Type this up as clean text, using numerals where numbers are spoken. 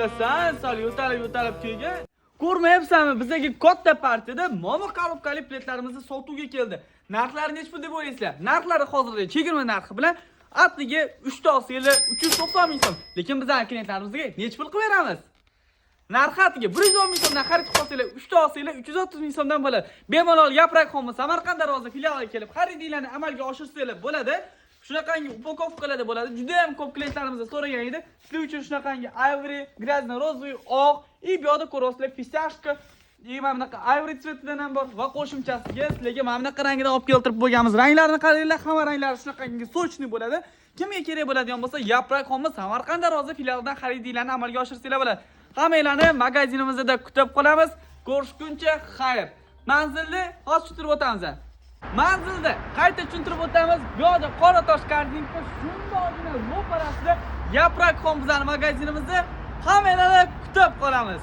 Bilasan, sal yo'talib yo'talib kelgan. Ko'rmayapsanmi, bizdagi katta partiyada momo korobkali pledlarimizni sotuvga keldi. Narxlari nechi pul deb o'ylaysizlar? Narxlari hozirgi chegirma narxi bilan atliga 3 ta olsanglar 390 ming so'm. Lekin bizning klientlarimizga nechi pul qilib beramiz? Narxi atiga 110 ming so'mdan xarid qilib olsanglar, 3 ta olsanglar 330 ming so'mdan bo'ladi. Bemalol Yaprak Home Samarqand Darvoza filialiga kelib xaridinglarni amalga oshirsanglar bo'ladi. Shunaqangi упаковка larda bo'ladi. Juda ham ko'p klientlarimiz so'ragan edi. Sizlar uchun shunaqangi ivory, грязно-розовый, oq, и bu yoqda ko'ryapsizlar фисташка, и mana bunaqa ivory цвет idan ham bor va qo'shimchasiga sizlarga mana bunaqa rangida olib keltirib bo'lganmiz. Ranglarini qaranglar, hamma ranglari shunaqangi сочный bo'ladi. Kimga kerak bo'ladigan bo'lsa, Yaprak Home Samarqand Darvoza filialidan xaridinglarni amalga oshirsanglar bo'ladi. Hammanglarni magazinimizda kutib qolamiz. Ko'rishguncha xayr. Manzilni hozir tushuntirib o'tamiz. Manzilni qayta tushuntirib o'tamiz. Bu yoqda Qoratosh korzinka shundoqgina ro'parasida Yaprak Home bizning magazinimizda hammanglarni kutib qolamiz.